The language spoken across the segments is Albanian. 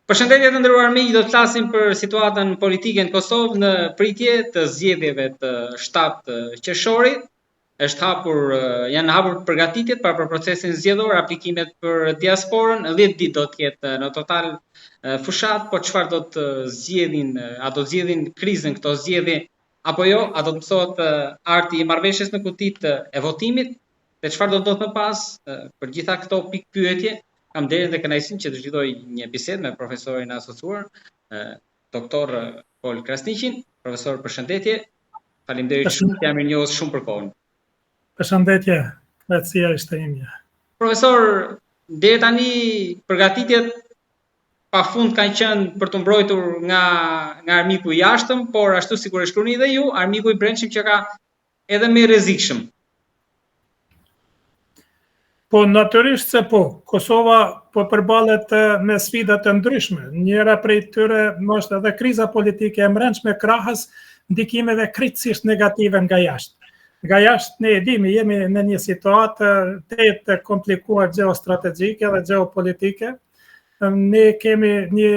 Përshëndetje të nderuar miq, do të flasim për situatën politike në Kosovë në pritje të zgjedhjeve të 7 qershorit. Është hapur janë hapur përgatitjet pra për procesin zgjedhor, aplikimet për diasporën, 10 ditë do të jetë në total fushatë, po çfarë do të zgjedhin, a do të zgjedhin krizën këto zgjedhje apo jo, a do të mësohet arti i marrëveshjes në kutitë e votimit dhe çfarë do të ndodhë më pas për gjitha këto pikëpyetje, kam nderin dhe kënaqësinë që të zhvilloj një bisedë me profesorin e asociuar, doktor Kol Krasniqin. Profesor, përshëndetje. Faleminderit shumë, jam mirënjohës shumë për kohën. Përshëndetje, kënaqësia është e imja. Profesor, deri tani përgatitjet pa fund kanë qenë për t'u mbrojtur nga nga armiku i jashtëm, por ashtu sikur e shkruani edhe ju, armiku i brendshëm qenka edhe më i rrezikshëm. Po, natyrisht se po, Kosova po përballet me sfida të ndryshme. Njëra prej tyre është edhe kriza politike e mbrendshme krahas ndikimeve krejtësisht negative nga jashtë. Nga jashtë ne e dimi, jemi në një situatë tejet të komplikuar gjeostrategjike dhe gjeopolitike, Ne kemi një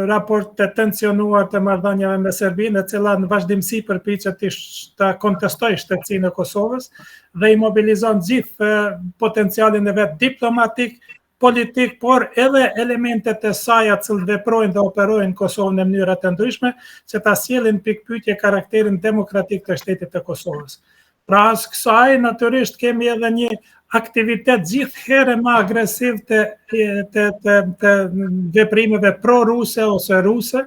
raport të tensionuar të marrëdhënieve me Serbinë, e cila në vazhdimësi përpiqet të ta kontestojë shtetësinë e Kosovës dhe i mobilizon gjithë potencialin e vet diplomatik, politik, por edhe elementet e saja të cilët veprojnë dhe operojnë në Kosovë në mënyra të ndryshme, që ta sjellin pikëpyetje karakterin demokratik të shtetit të Kosovës. Krahas kësaj, natyrisht kemi edhe një aktivitet gjithherë më agresiv të, të, të, të veprimeve pro-ruse ose ruse,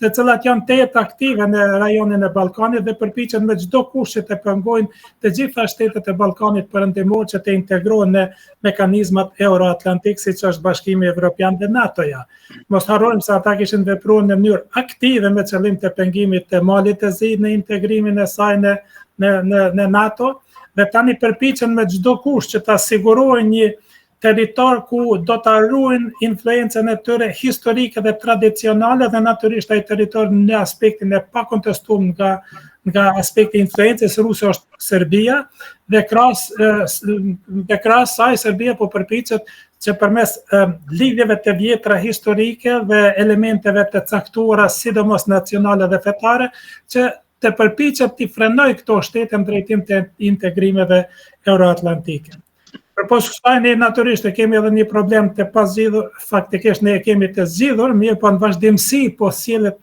të cilat janë tejet aktive në rajonin e Ballkanit dhe përpiqen me çdo kusht që të pengojnë të gjitha shtetet e Ballkanit Perëndimor që të integrohen në mekanizmat euroatlantik, siç është Bashkimi Evropian dhe NATO-ja. Mos harrojmë se ata kishin vepruar në mënyrë aktive me qëllim të pengimit të Malit të Zi në integrimin e saj në në në në NATO dhe tani përpiqen me çdo kusht që ta sigurojnë një territor ku do ta ruajnë influencën e tyre historike dhe tradicionale dhe natyrisht ai territor në aspektin e pakontestuar nga nga aspekti i influencës ruse është Serbia dhe krahas dhe krahas saj Serbia po përpiqet që përmes lidhjeve të vjetra historike dhe elementeve të caktuara, sidomos nacionale dhe fetare, që të përpiqet t'i frenojë këto shtete në drejtim të integrimeve euroatlantike. Përpos kësaj ne natyrisht e kemi edhe një problem të pazgjidhur, faktikisht ne e kemi të zgjidhur, mirëpo në vazhdimësi po sillet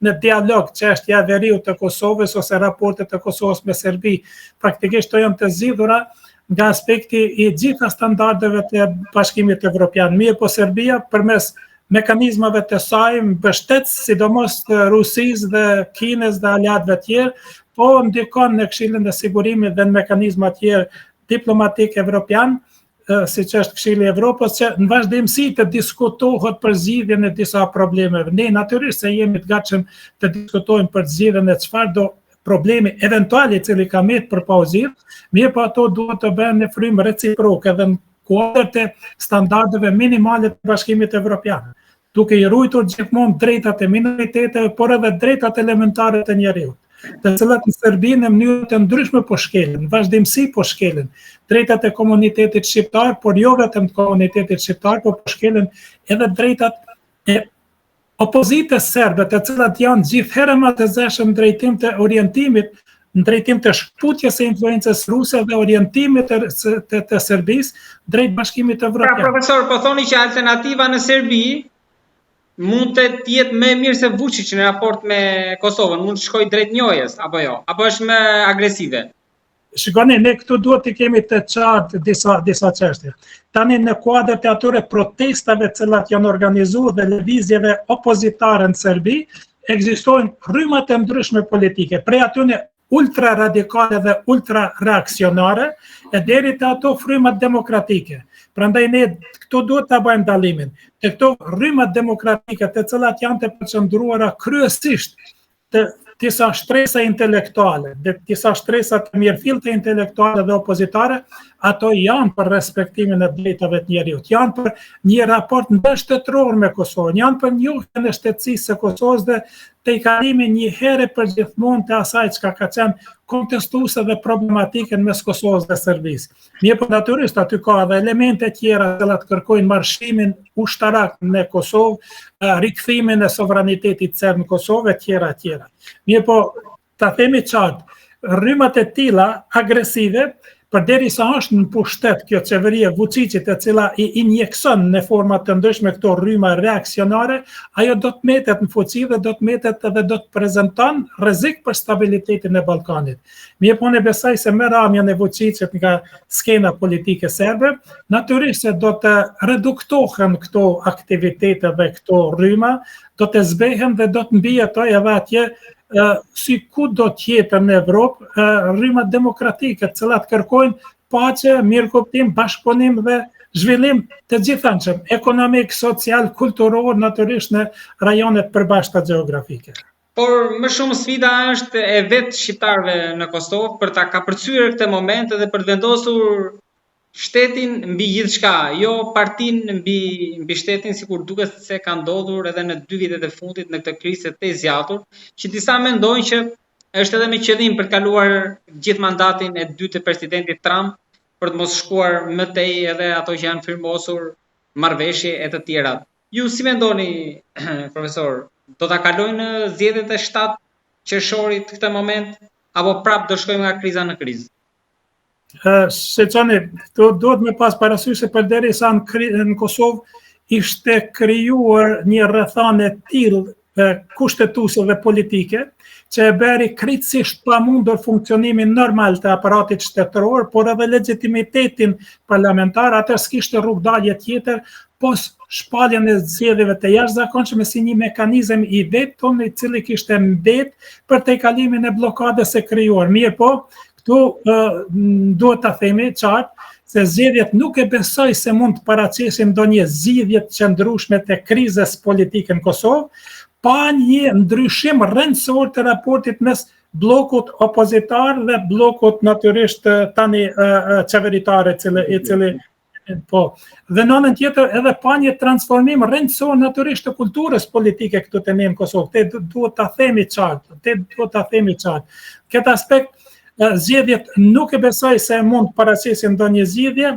në dialog çështja e veriut të Kosovës ose raportet e Kosovës me Serbi, praktikisht këto janë të zgjidhura nga aspekti i gjitha standardeve të Bashkimit Evropian. Mirëpo Serbia përmes mekanizmave të saj mbështetës sidomos të Rusisë dhe Kinës dhe aleatëve tjerë, po ndikon në Këshillin e Sigurimit dhe në mekanizma tjerë diplomatik evropian, siç është Këshilli i Evropës, që në vazhdimësi të diskutohet për zgjidhjen e disa problemeve. Ne natyrisht se jemi të gatshëm të diskutojmë për zgjidhjen e çfarëdo problemi eventual i cili ka met për pa u zgjidh, mirëpo ato duhet të bëhen në frymë reciproke dhe në kuadër të standardeve minimale të Bashkimit Evropian duke i ruajtur gjithmonë drejtat e minoriteteve, por edhe drejtat elementare të njeriut, të cilat në Serbi në mënyra të ndryshme po shkelen, në vazhdimësi po shkelen, drejtat e komunitetit shqiptar, por jo vetëm të komunitetit shqiptar, po po shkelen edhe drejtat e opozitës serbe, të cilat janë gjithherë më të zëshëm në drejtim të orientimit në drejtim të shkëputjes së influencës ruse dhe orientimit të, të, të Serbisë drejt Bashkimit Evropian. Pra, profesor, po thoni që alternativa në Serbi mund të jetë më e mirë se Vučić në raport me Kosovën, mund të shkojë drejt njohjes apo jo? Apo është më agresive? Shikoni, ne këtu duhet të kemi të qartë disa disa çështje. Tani në kuadër të atyre protestave të cilat janë organizuar dhe lëvizjeve opozitare në Serbi, ekzistojnë rryma të ndryshme politike, prej atyre ultra radikale dhe ultra reaksionare, e deri te ato frymat demokratike. Prandaj ne këtu duhet ta bëjmë dallimin. Te këto rrymat demokratike të cilat janë të përqendruara kryesisht te disa shtresa intelektuale, dhe disa shtresa të mirëfillta intelektuale dhe opozitare, Ato janë për respektimin e drejtave të njeriut, janë për një raport ndërshtetëror me Kosovën, janë për njohjen e shtetësisë së Kosovës dhe tejkalimin një herë e përgjithmonë të asaj çka ka qenë kontestuese dhe problematike mes Kosovës dhe Serbisë. Mirëpo natyrisht aty ka edhe elemente tjera të cilat kërkojnë marshimin ushtarak në Kosovë, rikthimin e sovranitetit serb në Kosovë e tjera e tjera. Mirëpo ta themi qartë, rrymat e tilla agresive, përderisa është në pushtet kjo qeveri e Vuçiqit e cila i injekson në forma të ndryshme këto rryma reaksionare, ajo do të mbetet në fuqi dhe do të mbetet edhe do të prezenton rrezik për stabilitetin e Ballkanit. Mirëpo unë besoj se me ramjen e Vuçiqit nga skena politike serbe, natyrisht se do të reduktohen këto aktivitete dhe këto rryma, do të zbehen dhe do të mbijetojë edhe atje si kudo tjetër në Evropë, rrymat demokratike, të cilat kërkojnë paqe, mirëkuptim, bashkëpunim dhe zhvillim të gjithanshëm, ekonomik, social, kulturor, natyrisht në rajonet e përbashkëta gjeografike. Por më shumë sfida është e vetë shqiptarëve në Kosovë për ta kapërcyer këtë moment dhe për të vendosur shtetin mbi gjithçka, jo partinë mbi mbi shtetin sikur duket se ka ndodhur edhe në dy vitet e fundit në këtë krizë të tejzgjatur, që disa mendojnë që është edhe me qëllim për të kaluar gjithë mandatin e dytë të presidentit Trump për të mos shkuar më tej edhe ato që janë firmosur marrëveshje e të tjera. Ju si mendoni, profesor, do ta kalojnë zgjedhjet e 7 qershorit këtë moment apo prapë do shkojmë nga kriza në krizë? Shikoni, këtu duhet me pas parasysh se përderisa në, në Kosovë ishte krijuar një rrethanë e tillë kushtetuese dhe politike, që e bëri krejtësisht pamundur funksionimin normal të aparatit shtetëror, por edhe legjitimitetin parlamentar, atëherë s'kishte rrugëdalje tjetër, pos shpalljen e zgjedhjeve të jashtëzakonshme si një mekanizëm i vetëm i cili kishte mbet për tejkalimin e bllokadës së krijuar. Mirëpo, Këtu duhet ta themi qartë se zgjedhjet nuk e besoj se mund të paraqesin ndonjë zgjidhje të qëndrueshme të krizës politike në Kosovë, pa një ndryshim rrënjësor të raportit mes bllokut opozitar dhe bllokut natyrisht tani qeveritar i cili i cili Po, dhe në anën tjetër edhe pa një transformim rrënjësor natyrisht të kulturës politike këtu te ne në Kosovë, te duhet ta themi qartë, te duhet ta themi qartë. Këtë aspekt zgjedhjet nuk e besoj se mund të paraqesin ndonjë zgjidhje,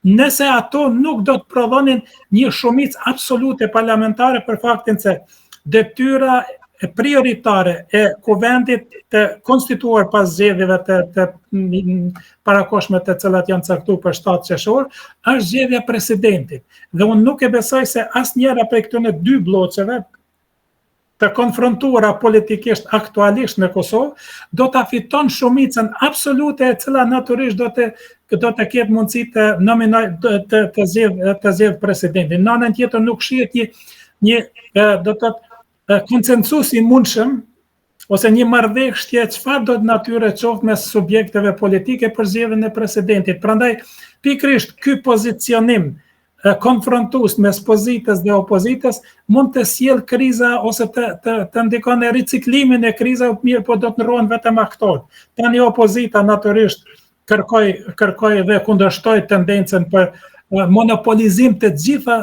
nëse ato nuk do të prodhonin një shumicë absolute parlamentare për faktin se detyra prioritare e kuvendit të konstituar pas zgjedhjeve të, të parakohshme të cilat janë caktuar për 7 qershor, është zgjedhja e presidentit. Dhe unë nuk e besoj se asnjëra prej këtyre dy blloqeve të konfrontuara politikisht aktualisht në Kosovë, do ta fiton shumicën absolute e cila natyrisht do të do të ketë mundësi të nominoj të të, të zgjedh të zgjedh presidentin. Në anën tjetër nuk shihet një një do të thotë konsensus i mundshëm ose një marrëveshje çfarëdo natyre qoftë mes subjekteve politike për zgjedhjen e presidentit. Prandaj pikërisht ky pozicionim konfrontues mes pozitës dhe opozitës mund të sjellë kriza ose të të të ndikon në riciklimin e krizave, mirëpo do të ndërrohen vetëm aktorët. Tani opozita natyrisht kërkoi kërkoi dhe kundërshtoi tendencën për monopolizim të gjitha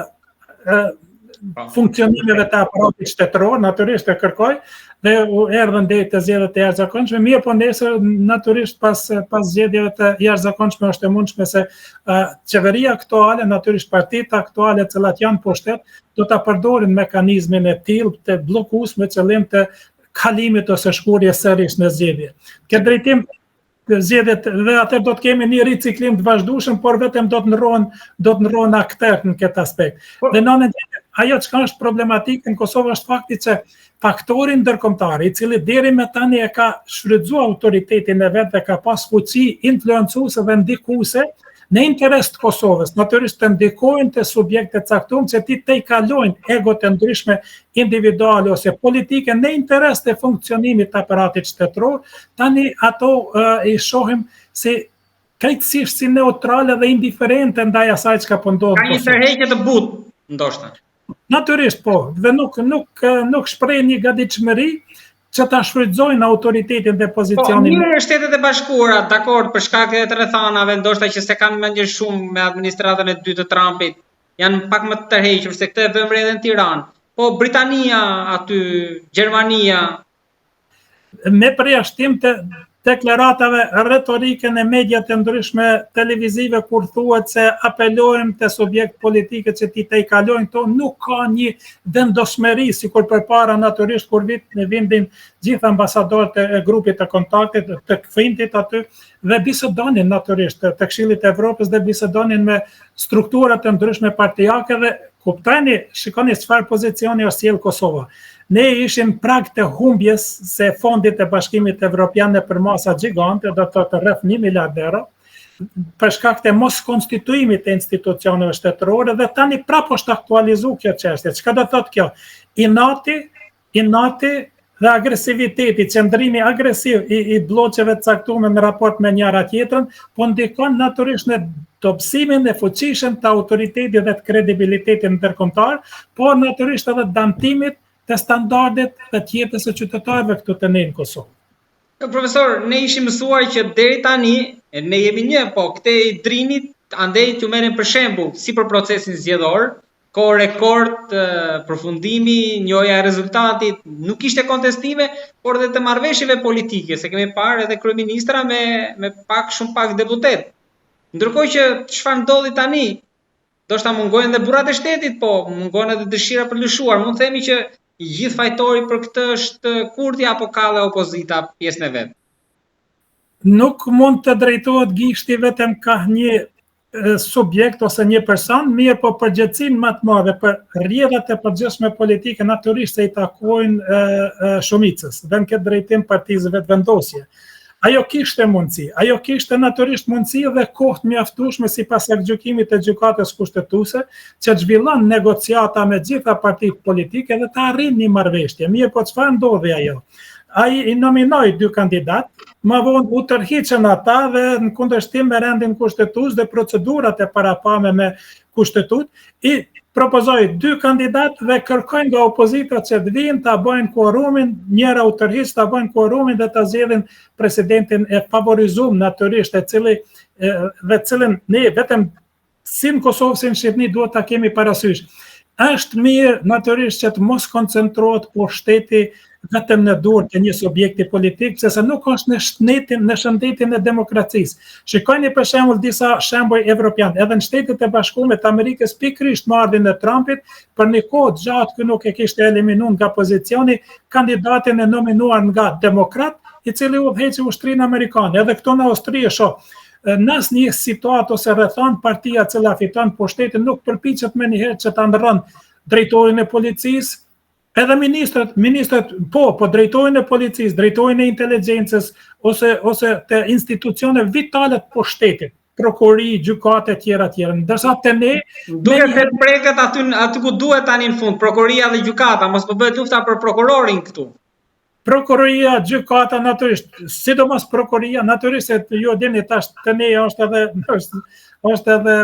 po. funksionimeve të aparatit shtetëror, natyrisht e kërkoi dhe u erdhën deri te zgjedhjet e jashtëzakonshme, mirëpo nesër natyrisht pas pas zgjedhjeve të jashtëzakonshme është e mundshme se qeveria aktuale, natyrisht partitë aktuale të cilat janë pushtet, do ta përdorin mekanizmin e tillë të bllokues me qëllim të kalimit ose shkuarjes sërish në zgjedhje. Këtë drejtim të zgjedhjet dhe atëherë do të kemi një riciklim të vazhdueshëm, por vetëm do të ndërrohen do të ndërrohen akterët në këtë aspekt. Po. Dhe në anën tjetër, ajo çka është problematike në Kosovë është fakti që faktori ndërkombëtar, i cili deri më tani e ka shfrytëzuar autoritetin e vet dhe ka pas fuqi influencuese dhe ndikuese në interes të Kosovës, natyrisht të ndikojnë te subjekte të caktuar që t'i tejkalojnë egot e ndryshme individuale ose politike në interes të funksionimit të aparatit shtetëror, tani ato uh, i shohim si krejtësisht si neutrale dhe indiferente ndaj asaj çka po ndodh. Ka një tërheqje të butë, ndoshta. Natyrisht po, dhe nuk nuk nuk shpreh një gatishmëri Që ta shfrytëzojnë autoritetin dhe pozicionin. Po, mirë Shtetet e Bashkuara, dakord, për shkak të rrethanave, ndoshta që s'e kanë mendjen shumë me administratën e dytë të Trumpit, janë pak më të tërhequr se këtë e vëmë re edhe në Tiranë. Po Britania aty, Gjermania, me përjashtim të deklaratave retorike në mediat e ndryshme televizive kur thuhet se apelojmë te subjektet politike që t'i tejkalojnë këto, nuk ka një vendosmëri sikur përpara natyrisht kur vit në vinin gjithë ambasadorët e grupit të kontaktit të Kvintit aty dhe bisedonin natyrisht të, të Këshillit të Evropës dhe bisedonin me struktura të ndryshme partiake dhe kuptoni, shikoni çfarë pozicioni është sjell Kosova. Ne ishim prag të humbjes së fondit të Bashkimit Evropian në përmasa gjigante, do të thotë rreth 1 miliard euro, për shkak të mos konstituimit të institucioneve shtetërore dhe tani prapë është aktualizu kjo çështje. Çka do të thotë kjo? Inati, inati dhe agresiviteti, qëndrimi agresiv i, i blloqeve të caktuara në raport me njëra tjetrën, po ndikon natyrisht në dobësimin e fuqishëm të autoritetit dhe të kredibilitetit ndërkombëtar, por natyrisht edhe dëmtimit të standardit dhe të jetës së qytetarëve këtu te ne në Kosovë. Profesor, ne ishim mësuar që deri tani ne jemi një, po këtej Drinit andej t'ju merren për shembull si për procesin zgjedhor, kohë rekord përfundimi, njohja e rezultatit, nuk kishte kontestime, por dhe të marrëveshjeve politike, se kemi parë edhe kryeministra me me pak shumë pak deputetë. Ndërkohë që çfarë ndodhi tani? Ndoshta mungojnë dhe burrat e shtetit, po mungon edhe dëshira për lëshuar. Mund të themi që i gjithë fajtori për këtë është Kurti apo ka dhe opozita pjesën e vet? Nuk mund të drejtohet gishti vetëm kah një subjekt ose një person, mirëpo përgjegjësinë më të madhe për rrjedhat e përgjithshme politike natyrisht se i takojnë shumicës dhe në këtë drejtim partisë Vetëvendosje. Ajo kishte mundësi, ajo kishte natyrisht mundësi dhe kohë të mjaftueshme sipas aktgjykimit të Gjykatës Kushtetuese që të zhvillon negociata me gjitha partitë politike dhe të arrijnë një marrëveshje. Mirëpo çfarë ndodhi ajo? Ai i nominoi dy kandidatë, më vonë u tërhiqën ata dhe në kundërshtim me rendin kushtetues dhe procedurat e parapame me kushtetutë, i propozoi dy kandidatë dhe kërkoi nga opozita që të vijnë ta bëjnë kuorumin, njëra u tërhiq ta bëjnë kuorumin dhe ta zgjedhin presidentin e favorizum natyrisht e cili dhe cilin ne vetëm si në Kosovë si në Shqipëni duhet ta kemi parasysh. Është mirë natyrisht që të mos koncentrohet pushteti vetëm në dorë të një subjekti politik, sepse nuk është në shëndetin, në shëndetin e demokracisë. Shikojni për shembull disa shembuj evropian, edhe në Shtetet e Bashkuara të Amerikës pikërisht me ardhjen e Trumpit, për një kohë të gjatë ky nuk e kishte eliminuar nga pozicioni kandidatin e nominuar nga demokrat, i cili udhëheqi ushtrinë amerikane. Edhe këtu në Austri e shoh në asnjë situatë ose rrethanë partia e cila fiton pushtetin nuk përpiqet menjëherë që ta ndërron drejtorin e policisë, Edhe ministrat, ministrat, po, po drejtorin e policisë, drejtorin e inteligjencës ose ose të institucioneve vitale të pushtetit, prokurori, gjykatë e tjera tjera. Ndërsa te ne duket se preket aty aty ku duhet tani në fund, prokuroria dhe gjykata, mos po bëhet lufta për prokurorin këtu. Prokuroria, gjykata natyrisht, sidomos prokuroria, natyrisht se ju e dini tash te ne është edhe është është edhe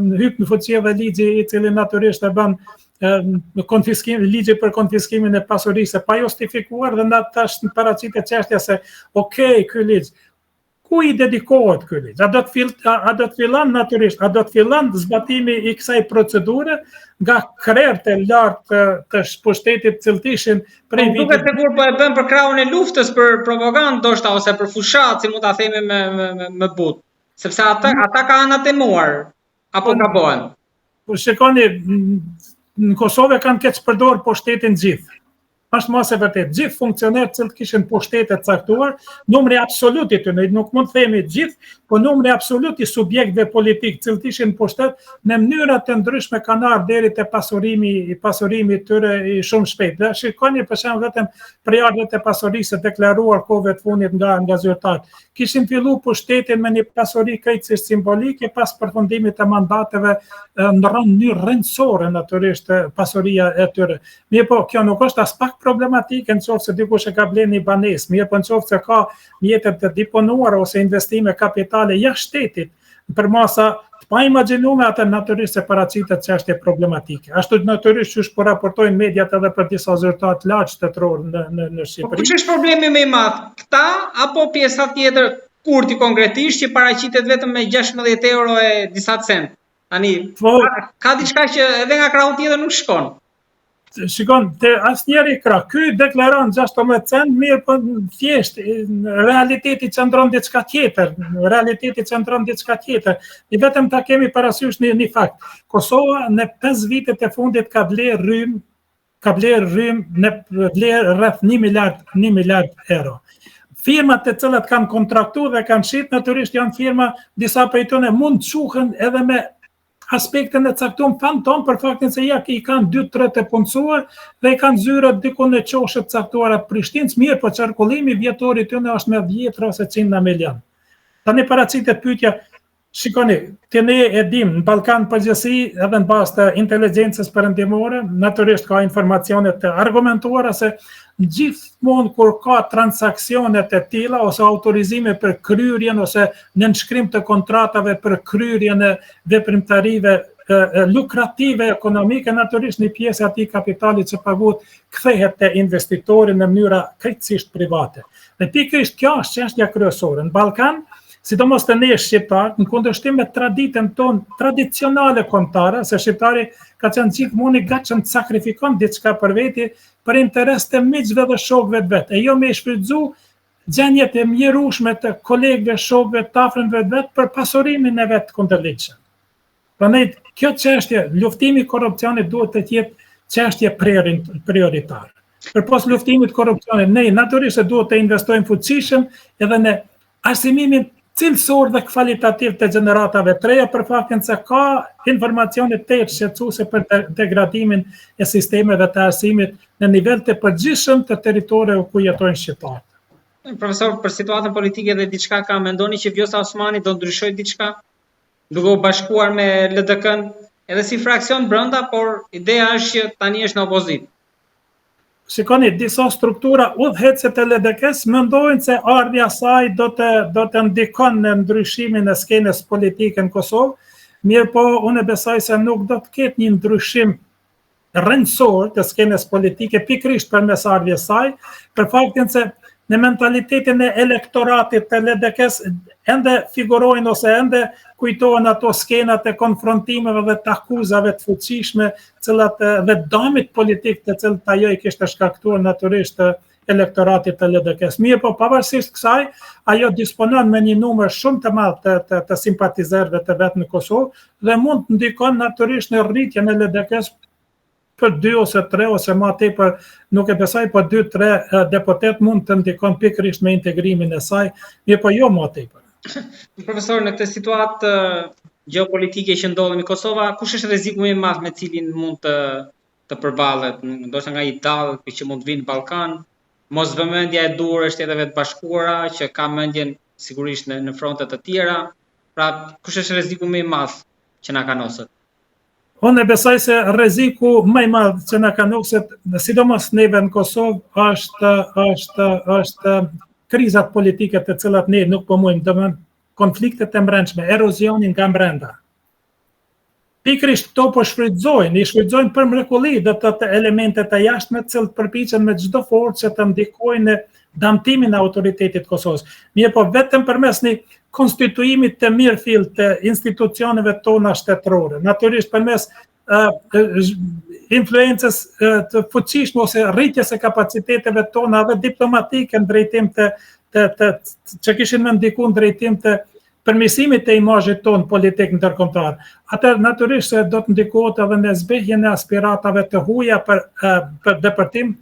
në hyp në fuqi edhe ligji i cili natyrisht e bën në konfiskim ligji për konfiskimin e pasurisë së pajustifikuar dhe na tash në paraqitet çështja se ok, ky ligj Ku i dedikohet ky ligj? A do të fill a, a do të fillon natyrisht, a do të fillon zbatimi i kësaj procedure nga krerët e lartë të, të pushtetit të cilët ishin prej po, vitit. Duket sikur po e bën për krahun e luftës për propagandë ndoshta ose për fushatë, si mund ta themi me me me, me butë. Sepse ata mm. ata ka anatemuar apo po, gabohem. Po shikoni në Kosovë kanë keqpërdor pushtetin gjithë. Është më se vërtet, gjithë funksionerët të cilët kishin pushtete të caktuar, numri absolut i tyre, nuk mund të themi gjithë, po numri absolut i subjekteve politik të cilët ishin pushtet, në mënyra të ndryshme kanë ardhur deri te pasurimi i pasurimi i tyre i shumë shpejt. Dhe shikoni për shembull vetëm prejardhjet e pasurisë së deklaruar kohëve të fundit nga nga zyrtarët. Kishin fillu pushtetin me një pasuri krejtësisht simbolike pas përfundimit të mandateve ndërron në mënyrë rrënjësore natyrisht pasuria e tyre. Mirëpo, kjo nuk është aspak problematike në qoftë se dikush e ka blerë një banesë, mirëpo në qoftë se ka mjete të deponuara ose investime kapitale jashtë shtetit, në përmasa të paimagjinume, atë natyrisht se paraqitet çështje problematike. Ashtu natyrisht qysh po raportojnë mediat edhe për disa zyrtarë të lartë shtetërorë në në në Shqipëri. Po kush është problemi më i madh? Këta apo pjesa tjetër Kurti konkretisht që paraqitet vetëm me 16 euro e disa cent. Tani po, ka, ka diçka që edhe nga krahu tjetër nuk shkon. Shikon, te asnjëri krah, ky deklaron 16 cent, mirë, po thjesht, realiteti qëndron diçka tjetër, realiteti qëndron diçka tjetër. Ne vetëm ta kemi parasysh një, një fakt. Kosova në 5 vitet e fundit ka blerë rrymë, ka blerë rrymë në vlerë rreth 1 miliard, 1 miliard euro. Firmat të cilat kanë kontraktu dhe kanë shit, natyrisht janë firma, disa prej tyne mund të quhen edhe me aspektin e caktum fantom për faktin se ja i kanë 2-3 të punësuar dhe i kanë zyrat diku në qoshe të caktuara të Prishtinës, mirë, po qarkullimi vjetor i tyne është me 10 ose 100 milion. Tani paraqitet pyetja, shikoni, te ne e dim në Ballkan përgjithësi edhe në bazë të inteligjencës perëndimore, natyrisht ka informacione të argumentuara se Gjithmonë kur ka transaksione të tilla ose autorizime për kryerjen ose nënshkrim të kontratave për kryerjen e veprimtarive lukrative ekonomike, natyrisht një pjesë e atij kapitali që paguhet kthehet te investitori në mënyra krejtësisht private. Dhe pikërisht kjo është çështja kryesore. Në Ballkan, sidomos te ne shqiptarët, në kundërshtim me traditën tonë tradicionale kombëtare, se shqiptari ka qenë gjithmonë i gatshëm të sakrifikon diçka për veti, për interes të miqve dhe shokëve të vet, e jo me i shfrytëzu gjendjet e mjerueshme të kolegëve, shokëve, të afërmve të vet për pasurimin e vet të kundërligjshëm. Prandaj kjo çështje, luftimi i korrupsionit duhet të jetë çështje prioritare. Përpos luftimit të korrupsionit, ne natyrisht se duhet të investojmë fuqishëm edhe në arsimimin cilësor dhe kvalitativ të gjeneratave të reja për faktin se ka informacione të shqetësuese për degradimin e sistemeve të arsimit në nivel të përgjithshëm të territoreve ku jetojnë shqiptarët. Profesor, për situatën politike dhe diçka ka mendoni që Vjosa Osmani do ndryshojë diçka duke u bashkuar me LDK-n edhe si fraksion brenda, por ideja është që tani është në opozitë. Shikoni, disa struktura udhëheqëse të LDK-së mendojnë se ardhja e saj do të do të ndikon në ndryshimin e skenës politike në Kosovë, mirëpo unë besoj se nuk do të ketë një ndryshim rrënjësor të skenës politike pikërisht përmes ardhjes saj, për faktin se në mentalitetin e elektoratit të LDK-së ende figurojnë ose ende kujtohen ato skenat e konfrontimeve dhe të akuzave të fuqishme, cilat dhe dëmit politik të cilët ajo i kishte shkaktuar natyrisht elektoratit të LDK-së. Mirëpo, pavarësisht kësaj, ajo disponon me një numër shumë të madh të, të, të simpatizerëve të vet në Kosovë dhe mund të ndikon natyrisht në rritjen e LDK-së për dy ose tre ose ma tepër, nuk e besoj, po dy, tre deputet mund të ndikon pikërisht me integrimin e saj, mirëpo jo ma tepër. Profesor, në këtë situatë gjeopolitike që ndodhemi Kosova, kush është rreziku më i madh me cilin mund të të përballet, ndoshta nga një dallgë që mund të vinë në Ballkan, mosvëmendja e duhur e Shteteve të Bashkuara që ka mendjen sigurisht në në fronte të tjera. Pra, kush është rreziku më i madh që na kanoset? Unë besoj se rreziku më i madh që na kanoset, sidomos neve në Kosovë, është është është krizat politike të cilat ne nuk po mujmë, domethënë konfliktet e mbrendshme, erozioni nga mbrenda. Pikërisht këto po shfrytëzojnë, i shfrytëzojnë për mrekulli do të thotë elemente të jashtme të cilët përpiqen me çdo forcë që të ndikojnë në damtimin e autoritetit të Kosovës. Mirëpo vetëm përmes një konstituimit të mirëfilltë të institucioneve tona shtetërore, natyrisht përmes uh, influencës të fuqishme ose rritjes së kapaciteteve tona edhe diplomatike në drejtim të të, të, të që kishin me ndiku në drejtim të përmirësimit të imazhit tonë politik ndërkombëtar. Atëherë natyrisht se do të ndikohet edhe në zbehjen e aspiratave të huaja për për depërtim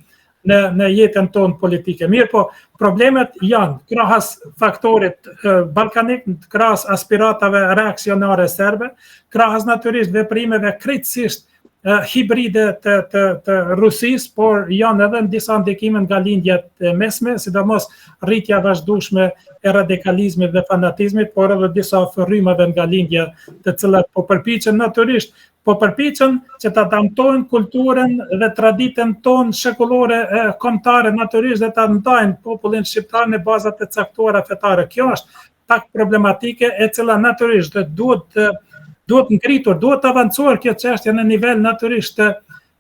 në në jetën tonë politike. Mirëpo, problemet janë krahas faktorit ballkanik, krahas aspiratave reaksionare serbe, krahas natyrisht veprimeve krejtësisht hibride të të të Rusisë, por janë edhe në disa ndikime nga lindja e mesme, sidomos rritja e vazhdueshme e radikalizmit dhe fanatizmit, por edhe disa frymave nga lindja, të cilat po përpiqen natyrisht po përpiqen që ta damtojnë kulturën dhe traditën tonë shekullore e kombëtare natyrisht dhe ta ndajnë popullin shqiptar në baza të caktuara fetare. Kjo është pak problematike e cila natyrisht dhe duhet të. Duhet ngritur, duhet avancuar kjo çështje në nivel natyrisht të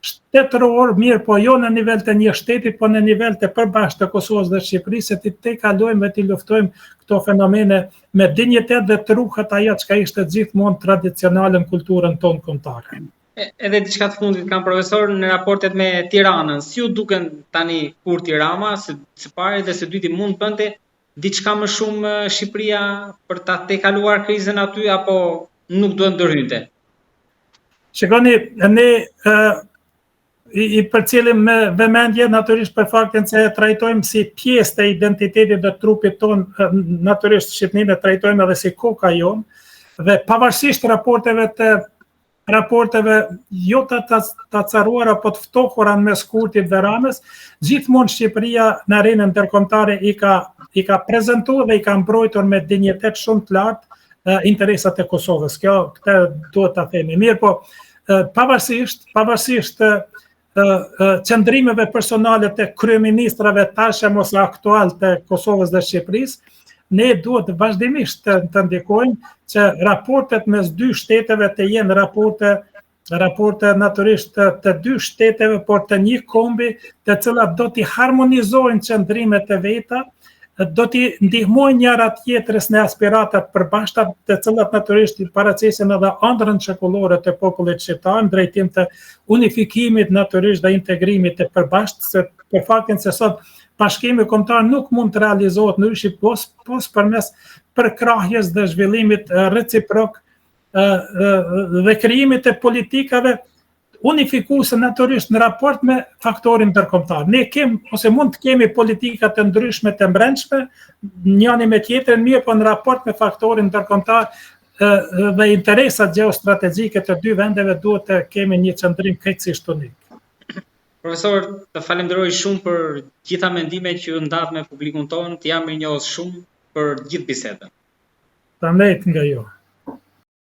shtetëror, mirëpo jo në nivel të një shteti, po në nivel të përbashkët të Kosovës dhe Shqipërisë, se t'i tejkalojmë dhe t'i luftojmë këto fenomene me dinjitet dhe të ruhet ajo çka ishte gjithmonë tradicionale në kulturën tonë kombëtare. Edhe diçka të fundit kam profesor në raportet me Tiranën, si ju duken tani Kurti Rama, së, së pari dhe së dyti mund të bënte diçka më shumë Shqipëria për ta tejkaluar krizën aty apo nuk duhet ndërhynte? Shikoni, ne i, i përcjellim me vëmendje natyrisht për faktin se e trajtojmë si pjesë të identitetit dhe trupit tonë, natyrisht Shqipërinë e trajtojmë edhe si koka jonë dhe pavarësisht raporteve të raporteve jo të të, të acaruara, po të ftohura në mes Kurtit dhe Ramës, gjithmonë Shqipëria në arenën ndërkombëtare i ka i ka prezentuar dhe i ka mbrojtur me dinjitet shumë të lartë interesat e Kosovës. Kjo këtë duhet ta themi. Mirëpo, pavarësisht, pavarësisht qëndrimeve personale të kryeministrave tashëm ose aktual të Kosovës dhe Shqipërisë, ne duhet vazhdimisht të, të ndikojmë që raportet mes dy shteteve të jenë raporte raporte natyrisht të, të dy shteteve, por të një kombi, të cilat do t'i harmonizojnë qëndrimet e veta, do t'i ndihmojnë njëra tjetrës në aspiratat e përbashkëta, të cilat natyrisht i paraqesin edhe ëndrrën shekullore të popullit shqiptar në drejtim të unifikimit natyrisht dhe integrimit të përbashkët, se për faktin se sot bashkimi kombëtar nuk mund të realizohet ndryshe pos, pos përmes përkrahjes dhe zhvillimit reciprok dhe krijimit të politikave unifikuese natyrisht në raport me faktorin ndërkombëtar. Ne kem ose mund të kemi politika të ndryshme të mbrendshme, njëri me tjetrin, mirëpo në raport me faktorin ndërkombëtar dhe interesat gjeostrategjike të dy vendeve duhet të kemi një qëndrim krejtësisht unik. Profesor, të falenderoj shumë për gjitha mendimet që ju ndatë me publikun tonë, të jam mirënjohës shumë për gjithë bisedën. Faleminderit nga ju.